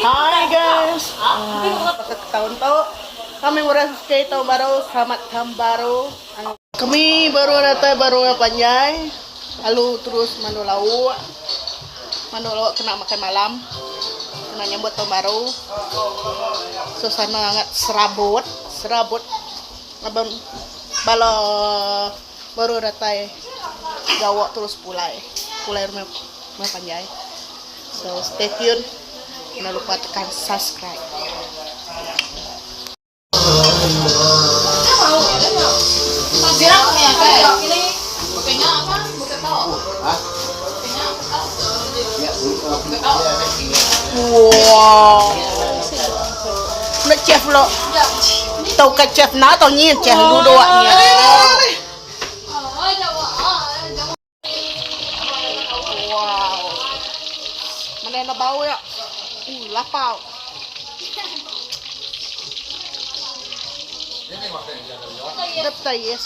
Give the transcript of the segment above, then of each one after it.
Hi guys. Baka ke taun tu kami murah rezeki taun baru selamat taun baru. Kami baru datai ba rumah panjai lalu terus mandu lauk. Mandu lauk kena makai malam kena nyambut taun baru. Suasana angat serabut serabut laban bala baru datai gawa terus pulai pulai rumah rumah panjai. So stay tune jangan lupa tekan subscribe. Wow. Nak chef lo. Tau ka chef na tau nyin chef duduk ni. Wow. Mana nak bau ya? Lapau. Dep yes.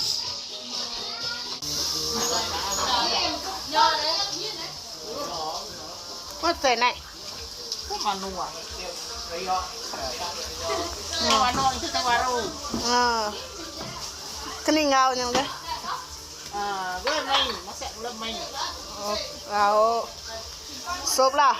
What the này? Ah. Keningau nya deh. Oh, sop lah.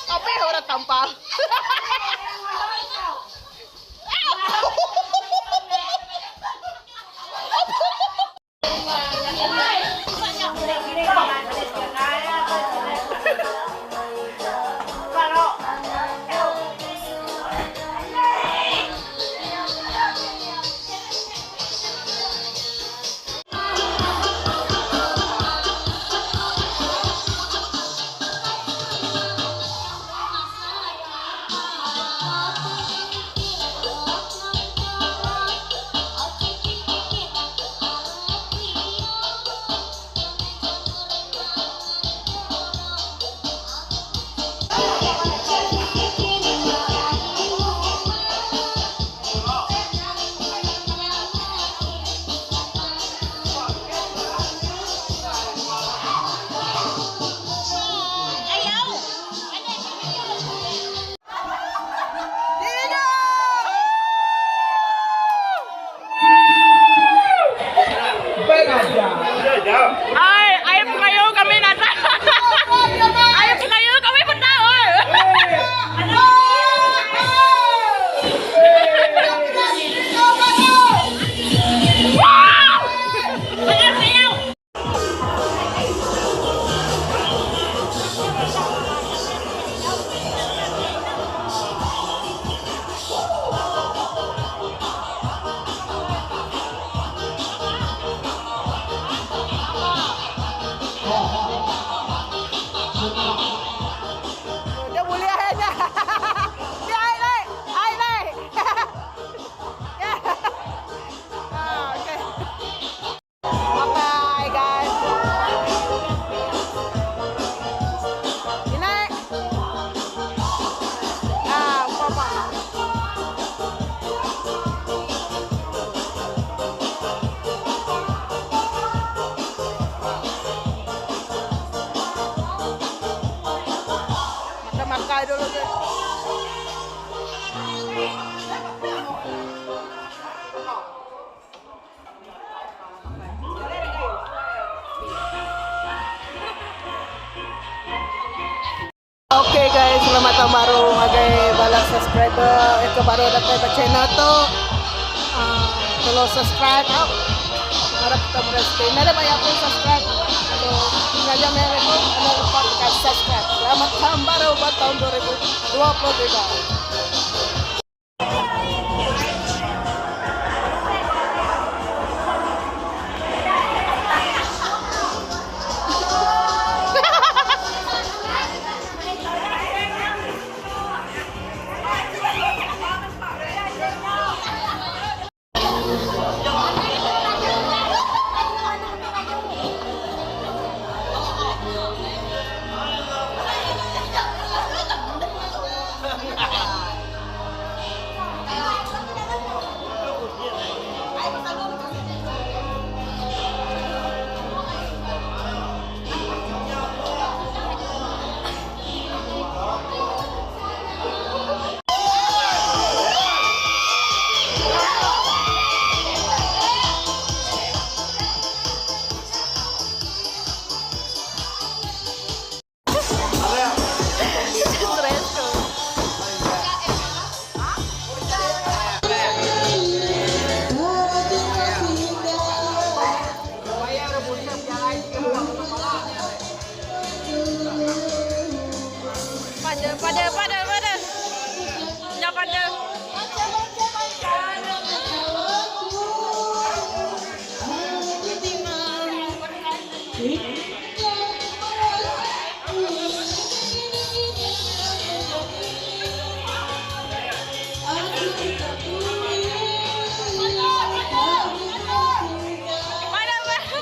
Apa orang tampal? Ai, ai pengayu kami nadai. Ai pengayu kami peda oi. Wow! Dia boleh aja. Dia ai lai, ai lai. Ah, okay. Bye guys. Ini. Ah, papa. Makan-makan dulu guys. Okay guys, selamat tahun baru ngagai bala subscriber ke baru datai ba channel tu. Uh, tolong subscribe tau. Harap kita berezeki. Nada banyak pun subscribe. So, ngajar mereka pun anda lupa tekan subscribe. Selamat tahun baru buat tahun 2023. Mana mana?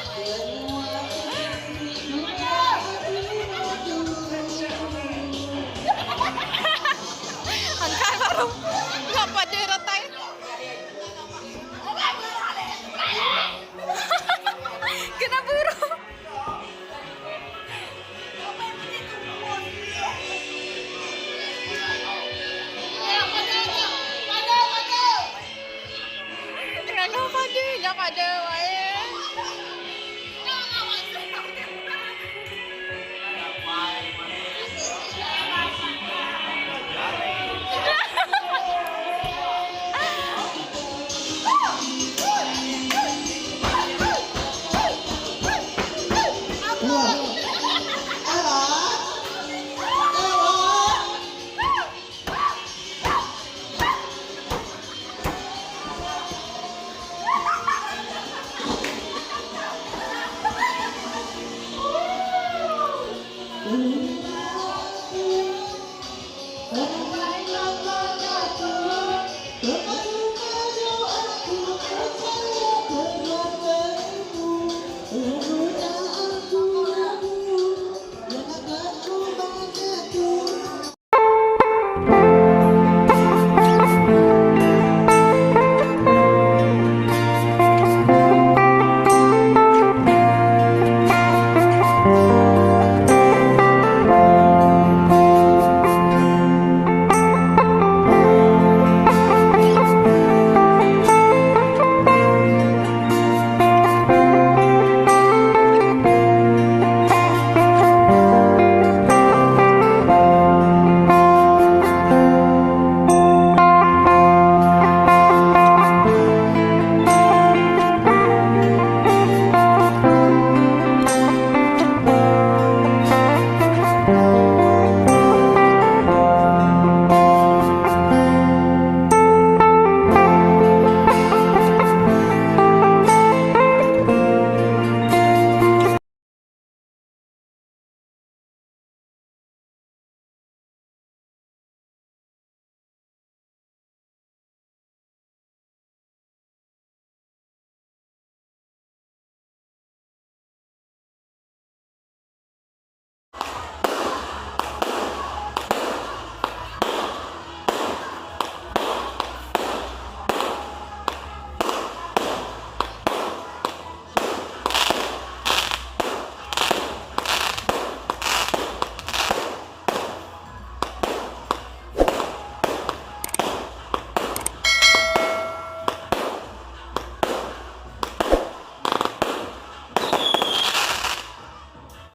Angkat baru. Ngapa dia ratai? Kena burung. Tengah pada, nya pada wae.